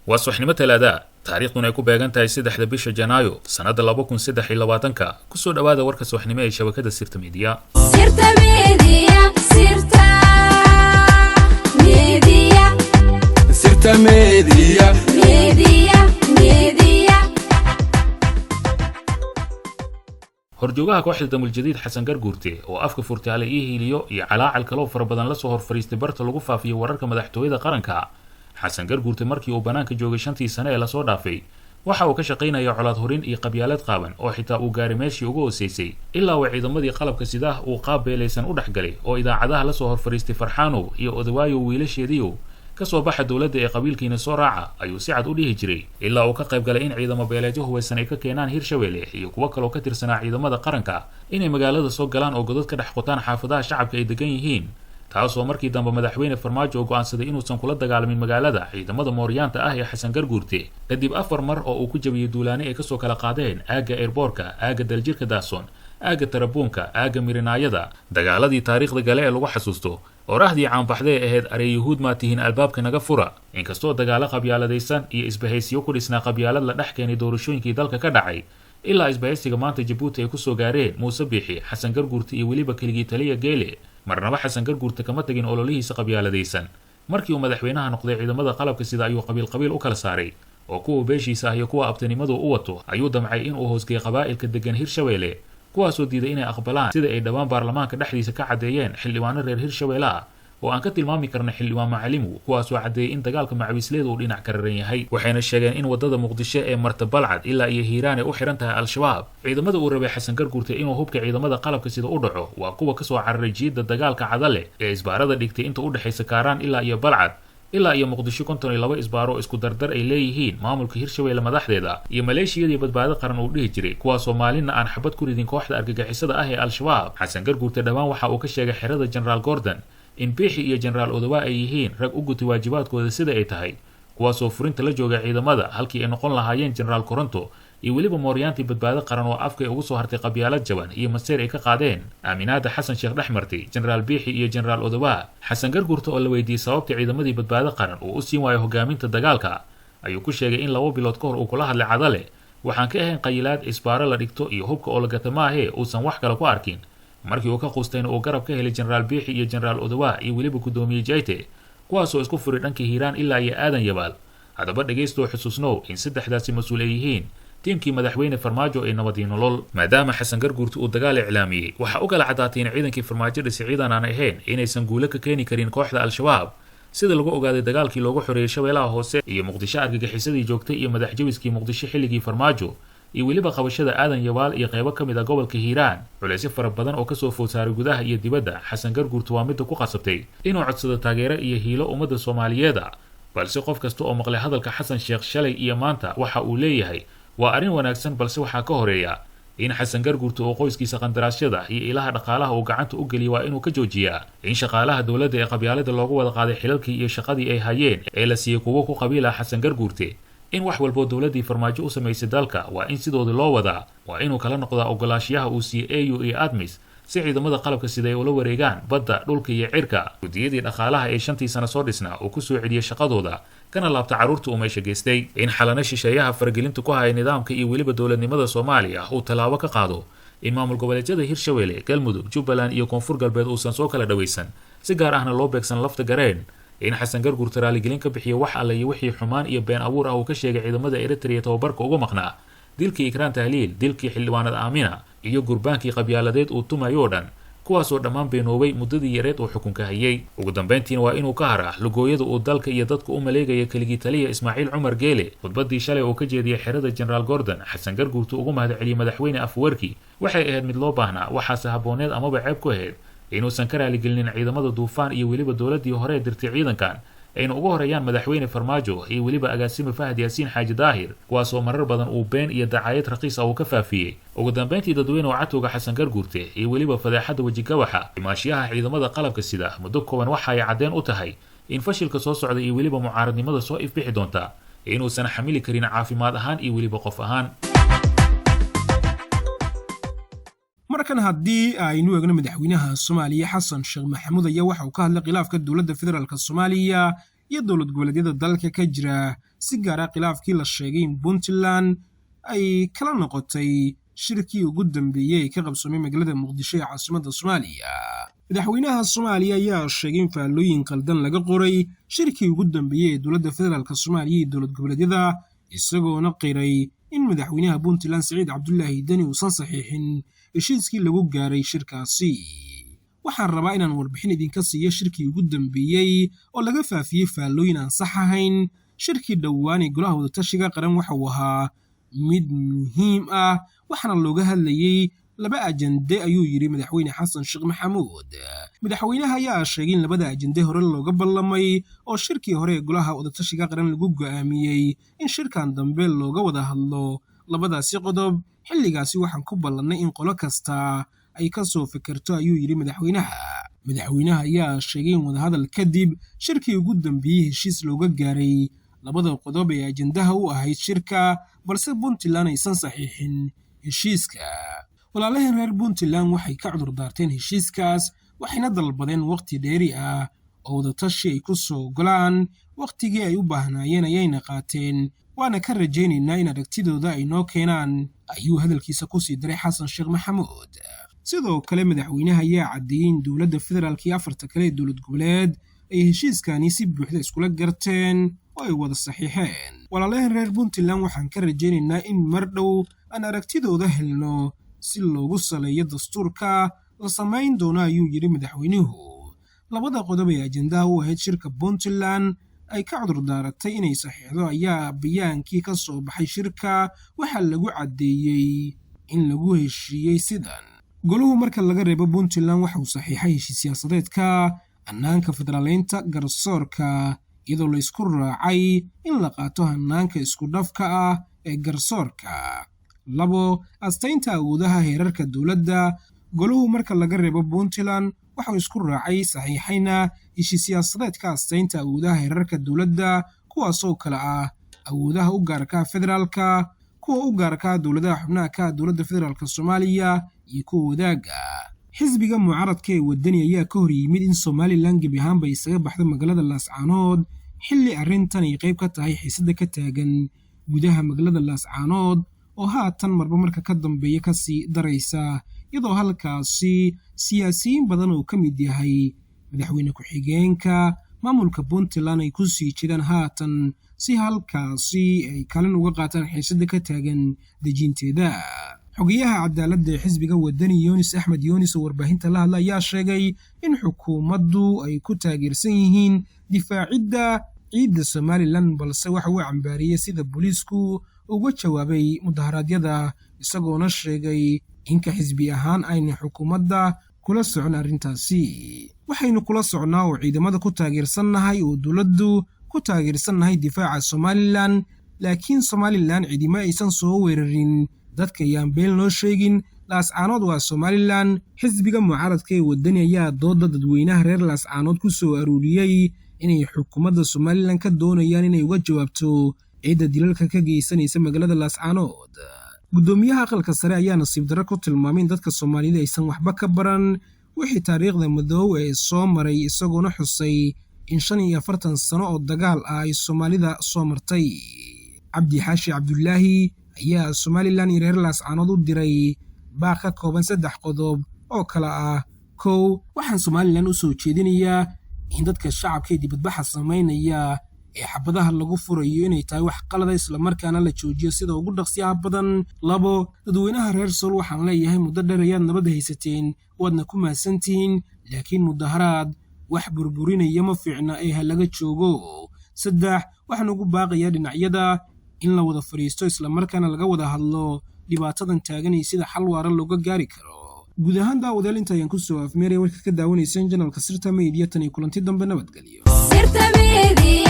Waa subaxnimo Talaada, taariikhduna ay ku beegan tahay 3-da bisha Janaayo sannadda 2023-ka. Kusoo dhowaada warka subaxnimo ee shabakada Sirta Miidiya. Sirta Media, Sirta Media. Sirta Media. Media, Media. Horjoogaha kooxda Damuljadiid Xasan Garguurte oo afka furtay ale ii hiiliyo iyo calaacal kaloo fara badan lasoo hor fadhiistay barta lagu faafiyo wararka madaxtooyada qaranka. Xasan Garguurte markii uu bannaanka joogay 5-tii sane ee lasoo dhaafay, waxa uu ka shaqaynaya colaad horin iyo qabyaalad qaaban oo xitaa uu gaaray meeshii ugu hooseysay, ilaa uu ciidamadii qalabka sidaah uu qaab beelaysan u dhex galay oo idaacadaha lasoo hor fadhiistay "Farxaanow iyo Odawaayow, wiilasheediyow, kasoo baxa dowladda ee qabiilkiina soo raaca" ayuu si cad u dhihi jiray, ilaa uu ka qayb galay in ciidamo beeleedyo hubaysan ay ka keenaan Hirshabelle iyo kuwo kaloo ka tirsanaa ciidamada qaranka inay magaalada soo galaan oo godad ka dhex qotaan xaafadaha shacabka ay degan yihiin, taasoo markii dambe madaxweyne Farmaajo oo go'aansaday inuusan kula dagaalamin magaalada ciidamada mooryaanta ah ee Xasan Garguurte, kadib 4 mar oo uu ku jabiyey duulaane ay kasoo kala qaadeen aagga airboorka, aagga Daljirka Daason, aagga Tarabuunka, aagga Mirinaayada. Dagaaladii taariikhda gale ee lagu xasuusto orahdii caanbaxday ahayd "Arey Yuhuud maa tihiin, albaabka naga fura". Inkastoo dagaalo qabyaaladaysan iyo isbahaysiyo ku dhisnaa qabyaalad la dhex keenay doorashooyinkii dalka ka dhacay, ilaa isbahaysiga maanta Jabuuti ay kusoo gaareen Muuse Biixi, Xasan Garguurte iyo weliba keligii taliya Geele, marnaba Xasan Garguurte kama tagin ololihiisa qabyaaladaysan. Markii uu madaxweynaha noqday, ciidamada qalabka sida ayuu qabiil qabiil u kala saaray, oo kuwa beeshiisa ah iyo kuwa abtinimadu u wato ayuu damcay inuu hoosgeey qabaa'ilka degan Hirshabeelle, kuwaasoo diiday inay aqbalaan, sida ay dhowaan baarlamaanka dhexdiisa ka caddeeyeen xildhibaano reer Hirshabeelle ah oo aan ka tilmaami karna xildhibaan Macalimu, kuwaasoo caddeeyey in dagaalka macawiisleeda uu dhinac ka raran yahay. Waxayna sheegeen in waddada Muqdisho ee marta Balcad ilaa iyo Hiiraan ay u xihan tahay Al-Shabaab. Ciidamada uu rabay Xasan Garguurte inuu hubka ciidamada qalabka sida u dhaco waa kuwa kasoo cararay jiidda dagaalka Cadale ee isbaarada dhigtay inta u dhexaysa Kaaraan ilaa iyo Balcad ilaa iyo Muqdisho, 52 isbaaro oo isku dardar ay leeyihiin maamulka Hirshabeelle madaxdeeda iyo maleeshiyadii Badbaado Qaran uu dhihi jiray, kuwaasoo maalinna aan xabad ku ridin kooxda argagixisada ah ee Al-Shabaab. Xasan Garguurte dhowaan waxa uu ka sheegay xerada Generaal Gordon in Biixi iyo Generaal Odawaa ay yihiin rag u gutay waajibaadkooda sida ay tahay, kuwaasoo furinta la jooga ciidamada halkii ay noqon lahaayeen Generaal Koronto iyo weliba mooryaantii Badbaado Qaran oo afkay ugu soo hartay qabyaalad jaban iyo maseer ay ka qaadeen aaminaada Xasan Sheekh dhex martay Generaal Biixi iyo Generaal Odawaa. Xasan Garguurta oo la weydiiyey sababta ciidamadii Badbaado Qaran uu u siin waayo hogaaminta dagaalka ayuu ku sheegay in 2 bilood ka hor uu kula hadlay Cadale, waxaan ka ahayn qayilaad isbaaro la dhigto iyo hubka oo la gata maahee uusan wax kale ku arkin. Markii uu ka quustayna uu garab ka helay Generaal Biixi iyo Generaal Odawaa iyo weliba guddoomiye Jayte, kuwaasoo isku furay dhanka Hiiraan ilaa iyo Aadan Yabaal. Haddaba dhegaystow, xusuusnow in saddexdaasi mas-uul ay yihiin tiimkii madaxweyne Farmaajo ee nabadii nolol. Maadaama Xasan Garguurta uu dagaal iclaamiyey, waxaa u kala caddaatay in ciidankii Farmaajo dhisay ciidan aan ahayn inaysan guulo ka keeni karin kooxda Al-Shabaab, sida lagu ogaaday dagaalkii loogu xoreeyey Shabeellaha Hoose iyo Muqdisho argagixisadii joogtay iyo madaxjabiskii Muqdisho xilligii Farmaajo iyo weliba qabashada Aadan Yabaal iyo qaybo ka mid ah gobolka Hiiraan. Culeysyo fara badan oo kasoo food saaray gudaha iyo dibadda Xasan Garguurta waa midda ku qasabtay inuu codsado taageero iyo hiilo ummadda Soomaaliyeed a. Balse qof kasta oo maqlay hadalka Xasan Sheekh shalay iyo maanta waxa uu leeyahay waa arrin wanaagsan, balse waxaa ka horeeya in Xasan Garguurta oo qoyskiisa qandaraasyada iyo ilaha dhaqaalaha uu gacanta u geliya waa inuu ka joojiyaa, in shaqaalaha dowladda ee qabyaalada loogu wada qaaday xilalkii iyo shaqadii ay hayeen ee la siiyey kuwo ku qabiila Xasan Garguurte, in wax walboo dowladdii Farmaajo u samaysay dalka waa in sidoodii loo wadaa, waa inuu kala noqdaa ogolaashiyaha uu siiyey AU iyo ADMIS si ciidamada qalabka sida ay ula wareegaan badda, dhulka iyo cirka, guddiyadii dhaqaalaha ee 5-tii sano soo dhisnaa uu ku soo celiyey shaqadooda, kana laabta carruurta uu meesha geystay, in xalano shisheeyaha faragelinta ku haya nidaamka iyo weliba dowladnimada Soomaaliya uu tallaabo ka qaado, in maamul goboleedyada Hirshabelle, Galmudug, Jubbaland iyo Koonfur Galbeed uusan soo kala dhawaysan, si gaar ahna loo beegsan Lafta Gareen, in Xasan Garguurta raaligelin ka bixiyo wax alle iyo wixii xumaan iyo been abuur ah uu ka sheegay ciidamada Eritrea tababarka ugu maqnaa, dilkii Ikraan Tahliil, dilkii xildhibaanad Aamina iyo gurbaankii qabyaaladeed uu tumayoo dhan, kuwaasoo dhammaan beenoobay muddadii yareed uu xukunka hayay. Ugu dambayntiina waa inuu ka haraa lugooyada uu dalka iyo dadka u maleegaya keligii taliya Ismaaciil Cumar Geele. Khudbaddii shalay uu ka jeediyey xerada Generaal Gordon Xasan Garguurta ugu mahadceliyey madaxweyne Afwerki waxay ahayd mid loo baahnaa, waxaase habbooneed amaba ceeb ku ahayd inuusan ka raaligelinin ciidamada Duufaan iyo weliba dowladdii hore dirtay ciidankan ayna ugu horeeyaan madaxweyne Farmaajo iyo weliba agaasime Fahad Yaasiin Xaaji Daahir, kuwaasoo marar badan uu been iyo dacaayad raqiis ah uu ka faafiyey. Ugu dambayntii, dadweyne oo catowga Xasan Garguurte iyo weliba fadeexadda wejigabaxa imaashiyaha ciidamada qalabka sida muddo kooban waxa ay caddeen u tahay in fashilka soo socda iyo weliba mucaaradnimada soo ifbixi doonta inuusan xamili karin caafimaad ahaan iyo weliba qof ahaan. Markan haddii aynu eegno, madaxweynaha Soomaaliya Xasan Sheekh Maxamuud ayaa waxa uu ka hadlay khilaafka dowladda federaalk Soomaaliya iyo dowlad goboleedyada dalka ka jira, si gaara khilaafkii la sheegay in Puntland ay kala noqotay shirkii ugu dambeeyey ee ka qabsoomay magaalada Muqdisho ee caasimadda Soomaaliya. Madaxweynaha Soomaaliya ayaa sheegay in faallooyin qaldan laga qoray shirkii ugu dambeeyey ee dowladda federaalk Soomaaliya iyo dowlad goboleedyada, isagoona qiray in madaxweynaha Puntland Siciid Cabdulaahi Deni uusan saxiixin heshiiskii lagu gaaray shirkaasi. Waxaan rabaa inaan warbixin idinka siiyo shirkii ugu dambeeyey oo laga faafiyey faallooyin aan sax ahayn. Shirkii dhowaan ee golaha wadatashiga qaran waxa uu ahaa mid muhiim ah, waxaana looga hadlayey laba ajande, ayuu yidhi Madaxweyne Xasan Sheekh Maxamuud. Madaxweynaha ayaa sheegay in labada ajande hore looga ballamay oo shirkii hore ee golaha wadatashiga qaran lagu go'aamiyey in shirkan dambe looga wada hadlo labadaasi qodob. Xilligaasi waxaan ku ballannay in qolo kasta ay ka soo fikirto, ayuu yidhi madaxweynaha. Madaxweynaha ayaa sheegay in wadahadal kadib shirkii ugu dambeeyey heshiis looga gaaray labada qodob ee ajandaha u ahayd shirka, balse Puntland aysan saxiixin heshiiska. Walaalaheen reer Puntland waxay ka cudur daarteen heshiiskaas, waxayna dalbadeen waqti dheeri ah oo wadatashi ay ku soo golaan. Wakhtigii ay u baahnaayeen ayayna qaateen, waana ka rajaynaynaa in aragtidooda ay noo keenaan, ayuu hadalkiisa ku sii daray Xasan Sheekh Maxamuud. Sidoo kale madaxweynaha ayaa caddeeyey in dowladda federaalk iyo afarta kale ee dowlad goboleed ay heshiiskani si buuxda iskula garteen oo ay wada saxiixeen. Walaalaheen reer Puntland waxaan ka rajaynaynaa in mar dhow aan aragtidooda helno si loogu saleeyo dastuurka la samayn doono, ayuu yidhi madaxweynuhu. Labada qodob ee ajandaha u ahayd shirka Puntland ay ka cudur daaratay inay saxiixdo ayaa bayaankii ka soo baxay shirka waxaa lagu caddeeyey in lagu heshiiyey sidan: goluhu marka laga reebo Puntland waxa uu saxiixay heshiis siyaasadeedka hannaanka federaaleynta garsoorka, iyadoo la isku raacay in la qaato hannaanka isku dhafka ah ee garsoorka. 2, astaynta awoodaha heerarka dowladda. Goluhu marka laga reebo Puntland waxa uu isku raacay saxiixayna heshiis siyaasadeedka astaynta awoodaha heerarka dowladda, kuwaasoo kale ah awoodaha u gaarka federaalka, kuwa u gaarka dowladaha xubnaha ka dowladda federaalk Soomaaliya iyo kuwa wadaaga. Xisbiga mucaaradka ee Wadani ayaa ka hor yimid in Somalilan gebi ahaanba isaga baxdo magaalada Laascaanood, xilli arrintan ay qayb ka tahay xiisadda ka taagan gudaha magaalada Laascaanood oo haatan marba marka ka dambeeya kasii daraysa, iyadoo halkaasi siyaasiyiin badan oo ka mid yahay madaxweyne ku-xigeenka maamulka Puntland ay ku sii jiraan haatan si halkaasi ay kaalin uga qaataan xiisadda ka taagan dejinteeda. Xogayaha cadaaladda ee xisbiga Wadani Yunis Axmed Yunis oo warbaahinta la hadla ayaa sheegay in xukuumaddu ay ku taageersan yihiin difaacidda ciidda Somalilan, balse waxa uu cambaariyey sida booliisku uga jawaabay mudaharaadyada, isagoona sheegay inka xisbi ahaan ayna xukuumadda kula socon arrintaasi. Waxaynu kula socnaa oo ciidamada ku taageersannahay oo dowladdu ku taageersannahay difaaca Somalilan, laakiin Somalilan cidima aysan soo weerarin, dadka ayaan been loo sheegin, Laascaanood waa Somalilan. Xisbiga mucaaradka ee Wadani ayaa dooda dadweynaha reer Laascaanood ku soo aruuriyey inay xukuumadda Somalilan ka doonayaan inay uga jawaabto ciidda dilalka ka geysanaysa magaalada Laascaanood. Guddoomiyaha aqalka sare ayaa nasiib darro ku tilmaamay in dadka Soomaalida aysan waxba ka baran wixii taariikhda madoow ee soo maray, isagoona xusay in 45 sano oo dagaal ah ay Soomaalida soo martay. Cabdi Xaashi Cabdulaahi ayaa Somalilan iyo reer Laascaanood u diray baaq ka kooban 3 qodob oo kala ah: 1, waxaan Somalilan u soo jeedinayaa in dadka shacabka ee dibadbaxa samaynaya ee xabadaha lagu furayo inay tahay wax qalada, islamarkaana la joojiyo sida ugu dhaqsiyaha badan. 2, dadweynaha reer Sool waxaan leeyahay muddo dheer ayaad nabadda haysateen, waadna ku mahadsantihiin, laakiin mudaharaad wax burburinaya ma fiicna ee ha laga joogo. 3, waxaan ugu baaqayaa dhinacyada in la wada fadhiisto islamarkaana laga wada hadlo dhibaatadan taagan iyo sida xal waara looga gaari karo. Guud ahaan daawadayaal, inta ayaan ku soo afmeeraya warka ka daawanaysan janalka Sirta Media. Tan iyo kulanti dambe, nabadgelyo. Sirta Media.